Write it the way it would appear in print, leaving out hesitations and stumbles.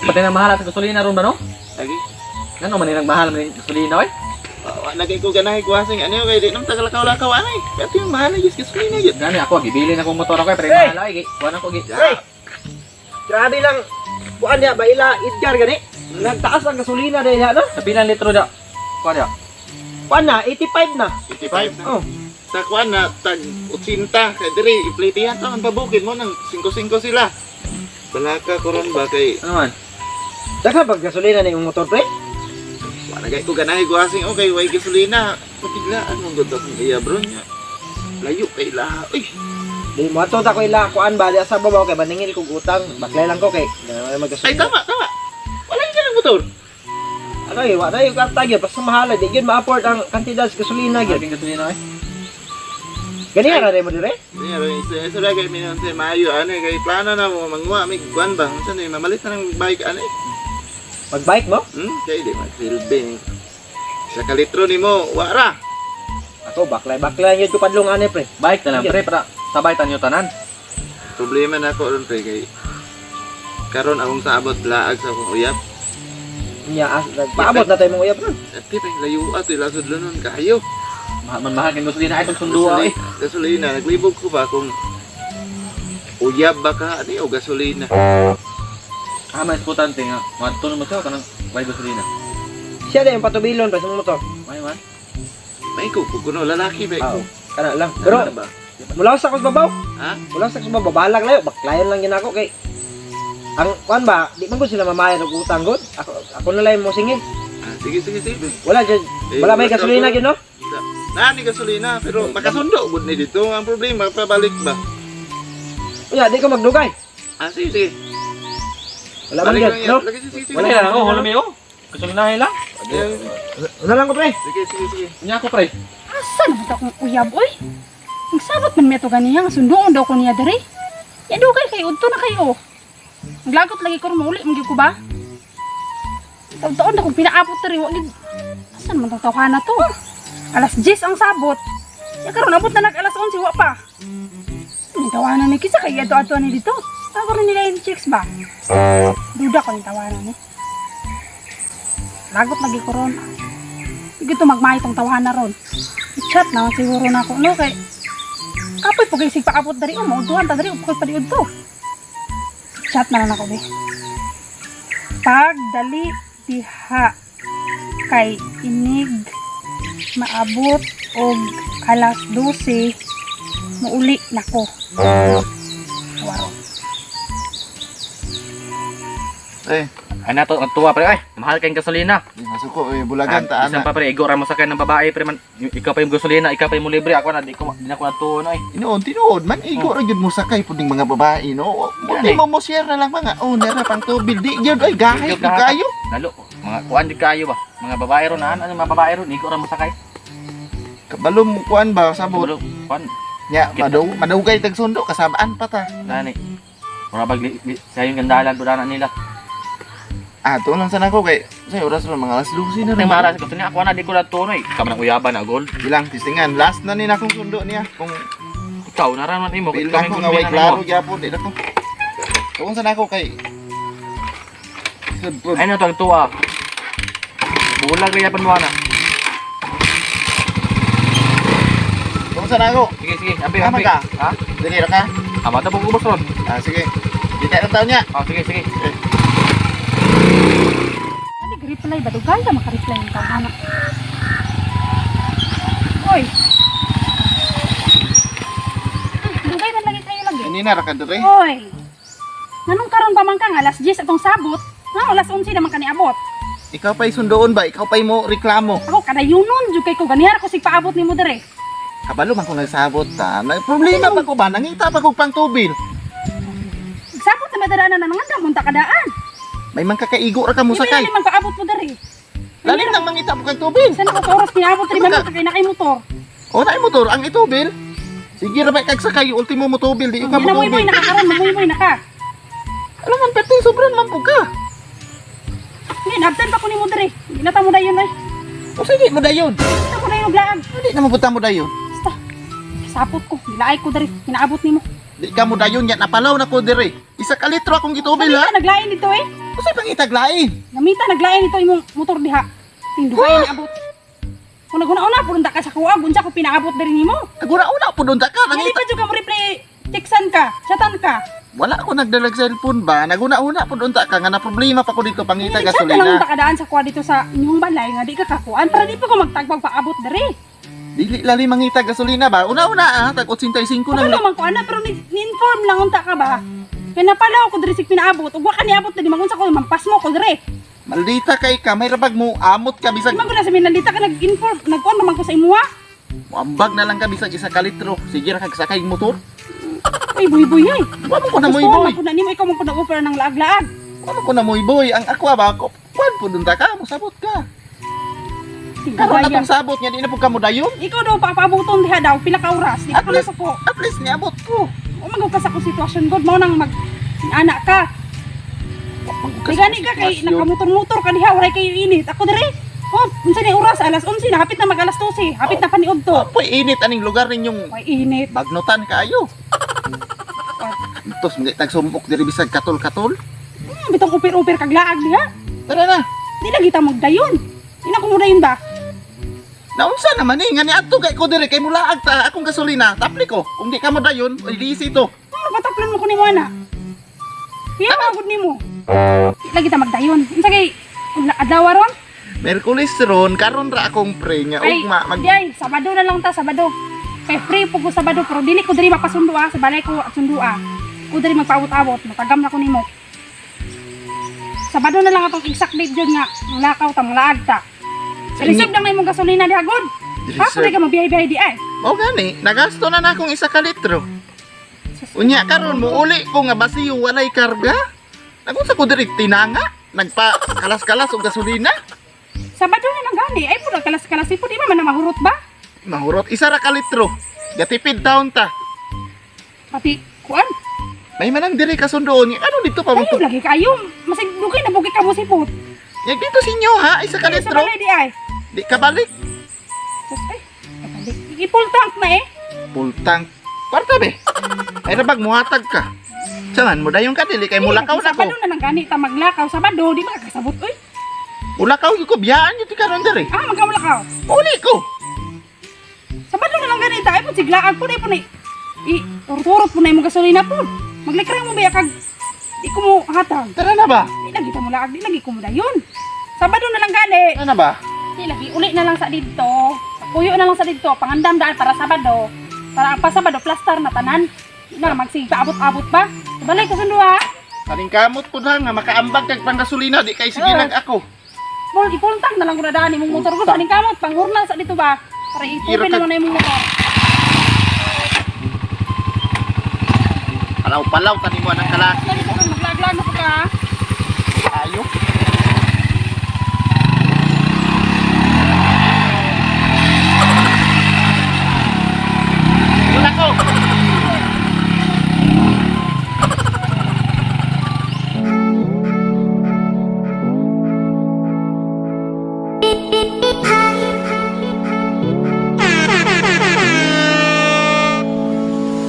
Pati nang mahal sa gasolina ron ba no? Lagi. Ngano man nang mahal man yung gasolina oy? Wa lagi ko ganahe kuhasing ano kay di nang tagalakaw-lakaw anay. Pero yung mahal na gyud gasolina gyud. Gani ako gibili na akong motor ako eh, pero Hey! mahal ay kuan ako gi. Pre! Grabe lang. Kuan niya ba ila Edgar gani? Nagtaas ang gasolina dahil ano? Sa pilang litro da? Kuan da. Kuan na, 85 na. 85 na. Oh. Sa kuan na tag 80 kay diri iplitihan to ang pabukid mo nang 55 sila. Balaka ko ron ba kay Ano man? Daghan pag gasolina na yung motor, pre. wa lagi ko ganahe kuhasing okay way gasolina. Patiglaan mo gud akong iya bro niya. Layo kay laha. Uy, Di mo ato ta ko ila kuan ba di sa babaw kay maningil kog utang. Baklay lang ko kay na ay magasolina. tama tama. Wala yung ganang motor. Ano eh, wa na yung kwarta gyud basta mahal di gyud ma-afford ang kantidad sa gasolina gyud. Laging gasolina oy. Gani ra mo dire? Niya ro isa isa ra kay minon sa Mayo ano kay plano na mo manguha mig kuan ba unsa ni mamalit na ng bike ano eh. Magbike mo? Kay di magsilbi. Isa ka litro nimo wa ra. Ako baklay-baklay gyud ko padlong ani, pre. Bike na lang pre para sabay tanyo tanan. Problema na ako ron pre kay karon akong saabot laag sa akong uyab. Nya as, nagpaabot na tayo mong uyab ron. Ati pre layo ato ilasod lunon kayo. Mahal man mahal kay gasolina ay pag sundua oy. Gasolina naglibog ko ba kung uyab ba ka ani o gasolina. Ah, mas importante nga. Madto mo siya kanang way gasolina. Siya na yung patubilon pre sa mong motor. May man. May ko kuno lalaki ba ko. Oo. Kana lang. Pero Ano ba? mula sa ko sa babaw. Ha? Mula sa ko sa babaw, balag layo, baklayon lang gin ako kay ang kuan ba, di man gud sila mamayad og utang gud. Ako ako na lang mo singil. Ah, sige sige sige. Wala jud, Eh, wala may gasolina gyud no? Naa ni gasolina pero makasundo gud ni dito ang problema pabalik ba. Uya, di ko magdugay. Ah, sige sige. Wala man Balik gyud, lang no? yan. Lagi, sige, sige. Wala na ako, wala mi oh. Gasolina lang. Wala lang ko pre. Sige sige sige. Nya ako pre. Asa na ba akong uyab, oy? Nagsabot man mi ato ganiya, nga sunduon daw ko niya diri. Ya dugay kay udto na kayo. Naglagot lagi ko mauli man gyud ko ba? Taon-taon na kong pinaabot diri wa gid. Asa naman tong tawhana to? Alas 10 ang sabot. Ya karon abot na nag alas 11 wa pa. Ang tawanan ni kisa kay adto-adto ni dito. Ako rin nila yung chicks ba? Duda ko yung tawanan ni. Lagot lagi ko ron. Hindi to magmay tong tawanan ron. I-chat na lang siguro na ako no kay kapoy po kay sig paabot diri o mauduhan ta diri o pa di udto. Chat na lang ako be. Pagdali diha kay inig maabot og alas 12 muuli nako. Waro. Eh, Ay nato ang tuwa pre ay. Mahal kay gasolina. di masuko eh bulagan ta Bisan ana. pa pre, igo ra mo sakay ng babae pre man. Ikaw pa yung gasolina, ikaw pa yung mo libre. Ako na di ko di na ko natuon ay. Inoon tinuod man igo ra gyud mo sakay pud ning mga babae no. Buti Gani. mo mo share na lang mga oh nara pang tubil di gyud ay gahay Gyud gyud kayo. Lalo mga kuan di kayo ba? Mga babae ron ano mga babae ron igo ra mo sakay. Kabalo mo kuan ba sabot. Kabalo, kuan Nya madaw madugay tag sundo kasabaan pa ta. gani. Mura bag sayo yung gandalan do na nila. Ah, tuon lang sana ko kay sa oras ron mga alas 12 na Ang mahal sa gasolina ako na di ko natuon ay. Ikaw man ang uyaban na gold. Bilang tistingan last na ni na akong sundo niya kung Ikaw na ra man imo. pil Ikaw na ko yung nga way gasolina klaro nimo. gyapon di na ko. Tuon sana ako kay Sud Ay na to ang tuwa. Bulag kaya panuana. Tuon sana ako. Sige sige, abi Tama abi. ka? Ha? Dili ra ka? Ama ta pug ubos ron. Ah, sige. Kita ng taon niya. Oh, sige sige. Ano reply ba dugay ka maka-reply ang tawhana. Oy. Dugay man lagi kayo lagi. Ini na ra ka dire. Oy. Nganong karon pa man ka nga alas 10 atong sabot? Nga alas 11 naman ka niabot. Ikaw pa'y sundoon ba? Ikaw pa'y mo reklamo. Ako kadayunon jud kay ko ganihar ko sig paabot nimo dire. Kabalo man ko nagsabot ta. May problema pa ko ba? Nangita pa ko pang tubil. Sabot na madara na nangandam unta kadaan. May mangkakaigo ra ka mo Di sakay. ba man paabot mo dire? Lalim nang mangita po kang tubil. Saan ako oras pinaabot diri man kay na kay motor. O na motor ang itubil. Sige ra ba kag sakay ultimo mo tubil di ka mo Namoy tubil. na ka karon, mamoy na ka. Alam man perting sobran man po ka. Hindi, nabtan pa ko nimo dire. Hindi na ta mo dayon oy. O sige mo dayon. Ta mo dayon og laag. Hindi na mo buta mo dayon. Basta. Sapot ko, gilaay ko diri, ginaabot nimo. Di ka mo dayon nya napalaw na ko dire. Isa ka litro akong gitubil Dili ha. ka naglain dito eh. Usay pang Pangitag lain. Gamita naglain ito imong motor diha. Tinduhay na abot. Kung naguna-una pud ka sa kuha, unsa ko pinaabot diri nimo? Agura-una po doon ta ka. Nga di Nangita. pa jud ka mo reply, textan ka, chatan ka. Wala ko nagdalag cellphone ba? Naguna-una po doon ta ka nga na problema pa ko dito pangita Nag-chat na lang gasolina. ta kadaan sa kuha dito sa inyong balay nga di ka kakuan para di pa ko magtagbag paabot diri. Dili lali mangita gasolina ba? Una-una ah, tag 85 Kung nang ano man ko ana pero ni-inform lang unta ka ba? Kaya napalaw ko diri sig pinaabot ug wa ka niabot diri magunsa ko mampasmo ko diri. Maldita kay ka, may rabag mo amot ka bisag Di man ko na sa minalita ka nag-inform, nagkuan naman ko sa imuha. Muambag na lang ka bisag isa ka litro. Sige ra kag sakay motor. Uy, buy-buy ay. Wa mo ko na Gusto moy boy. man po na nimo ikaw man po nag-offer ng laag-laag. Wa mo ko na moy boy. Ang ako ba ko kwan po doon ta ka, mosabot ka. Karon Tingkaya. atong sabot nga di na pud ka mo dayon. Ikaw daw papabuton diha daw pila ka oras, di At ka least- nasuko. At least niabot ko. Umagaw ka sa akong sitwasyon god mao nang mag anak ka. Wa man ko Di sa gani ka kay sitwasyon. nakamotor-motor ka diha walay kayo init. Ako dire. Oh, unsa ni oras alas 11 na hapit na mag alas 12, hapit na paniud to. Apoy init aning lugar ninyong Way init. bagnotan kaayo. Tos mga tagsumpok diri bisag katol-katol. Bitong upir-upir kag laag diha. Tara na. Di lagi ta magdayon. Di na ko mudayon ba? Naunsa naman eh, nga niadto kay ko diri kay mulaag ta akong gasolina. Tapli ko. Kung di ka mo dayon, ilisi to. Ano pataplan mo ko nimo ana? Kaya pagod nimo. Di lagi ta magdayon. Unsa kay adlaw ron? Merkulis ron, karon ra akong pre nga Ay, ugma mag di ay, Sabado na lang ta, Sabado. Kay free po ko Sabado pero dili ko diri mapasundo ah, sa balay ko at sundo ah. Ko diri magpaabot-abot, matagam na ko nimo. Sabado na lang atong exact date jud nga lakaw ta manglaag ta. Reserve lang na imong gasolina diha god. Ha, pwede ka mabiyahe-biyahe di ay. Mao gani, nagasto na na akong isa ka litro. Unya karon mo uli ko nga basiyo walay karga. Nagunsa ko diri tinanga, nagpa kalas-kalas og gasolina. Sabado na lang gani. Ay pud kalas-kalas po di ba man na mahurot ba? Mahurot isa ra ka litro. Gatipid taon ta. Pati kuan. May manang diri kasundoon. Ano dito pa mo? Ayo lagi kayo. Masig dugay na bugay ka mo sipot. Yang dito sinyo ha, isa ka Sa litro. balay di ay. Di ka balik. Sus, ay, kabalik. I-full tank na eh. Full tank. Kwarta be. Ay rabag muhatag ka. Saman mo dayon ka dili kay mulakaw na ko. Sabado na lang gani ta maglakaw. Sabado di makakasabot oy. Mulakaw gyud ko biyaan gyud karon diri. Ah, magkamulakaw. Uli ko. Sabado na lang gani ta ay pud siglaag pud ay pud i turturot pud na imong gasolina pud. Maglikra mo ba kag di ko mo hatag. Tara na ba? Di lagi ta mulaag, di lagi ko mo dayon. Sabado na lang gani. Tara na ba? Di lagi uli na lang sa didto. Puyo na lang sa didto pangandam daan para Sabado. Para ang pasabado plaster na tanan. Di na magsige paabot-abot pa. Balay ko sundo ha. Kaning kamot po na nga makaambag kag panggasolina di kay sige Oo. lang ako. Bol, i-full tank na lang ko na daan imong motor ko. Saning kamot, panghurnal sa dito ba? Para Iro ipupin ka- naman na imong motor. Palaw-palaw tanimo ang kalaki. Dali ko kang maglaglag na po ka. Ayo.